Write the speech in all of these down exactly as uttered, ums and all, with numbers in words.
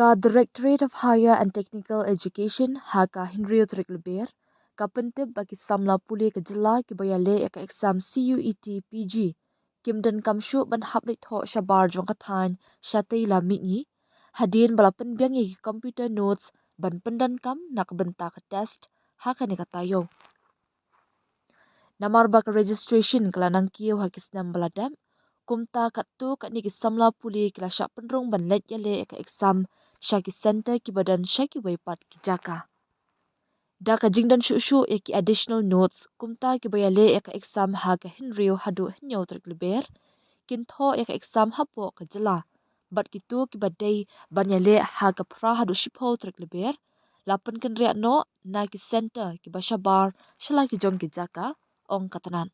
Ka Directorate of Higher and Technical Education ha ka hynriew tarik Lber ka pyntip ba ki samla pule ka jylla kiba ïaleh ïa ka exam C U E T P G kim donkam shuh ban hap leit thoh shabar jong ka thaiñ shatei la mihngi, hadien ba la pynbiang ïa ki computer notes ban pyndonkam na ka bynta ka test ha kane ka taïew. Namar ba ka registration ka la nang kiew ha ki snem ba la dep, kumta katto katne ki samla pule ki la shah pynrung ban leit ïaleh ïa ka exam sha ki centre kiba don sha kiwei pat ki jaka. Da ka jingdon shuh shuh ïa ki additional notes, kumta kiba ïaleh ïa ka exam ha ka hynriew haduh hynñiew tarik Lber kin thoh ïa ka exam hapoh ka jylla, bad kito kiba dei ban ïaleh ha ka phra haduh shiphew tarik Lber la pynkynriah noh na ki centre kiba shabar sha la ki jong ki jaka, ong ka tnat.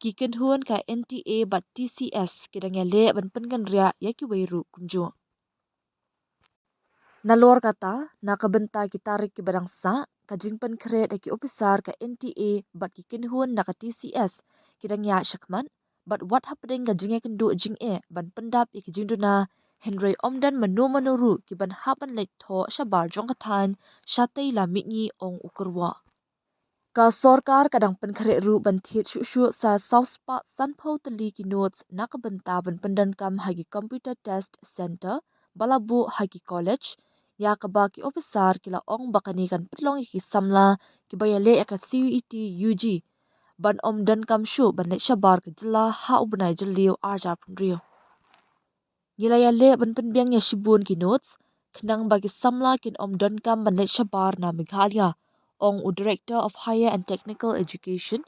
Ki kynhun ka N T A bad T C S ki dang ïaleh ban pynkynriah ïa kiwei ruh kumjuh. Nalor kata, na ka bynta ki tarik kiba dang sah, ka jingpynkhreh da ki ophisar ka N T A bad ki kynhun na ka T C S ki dang ïaid shakhmat, bad wat hapdeng ka jingïakynduh jingeh ban pyndap ïa ki jingduna, hynrei ym don mano mano ruh kiban hap ban leit thoh shabar jong ka thaiñ shatei la mihngi, ong u Kyrwoh. Ka sorkar ka dang pynkhreh ruh ban thied shuh shuh sa saw spah sanphew tylli ki notes na ka bynta ban pyndonkam ha ki computer test centre ba la buh ha ki college, ïa kaba ki ophisar ki la ong ba kane kan pynlong ïa ki samla kiba ïaleh ïa ka C U E T U G ban ym donkam shuh ban leit shabar ka jylla ha u bnai Jylliew ar hajar arphew hynriew. Ngi la ïaleh ban pynbiang ïa shibun ki notes khnang ba ki samla kin ym donkam ban leit shabar na Meghalaya, ong u Director of Higher and Technical Education.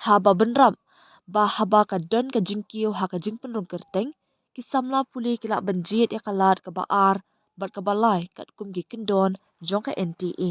Haba bynrap ba haba ka don ka jingkiew ha ka jingpynrung kyrteng, ki samla pule ki lah ban jied ïa ka lad kaba ar bad kaba lai katkum ki kyndon jong ka N T A.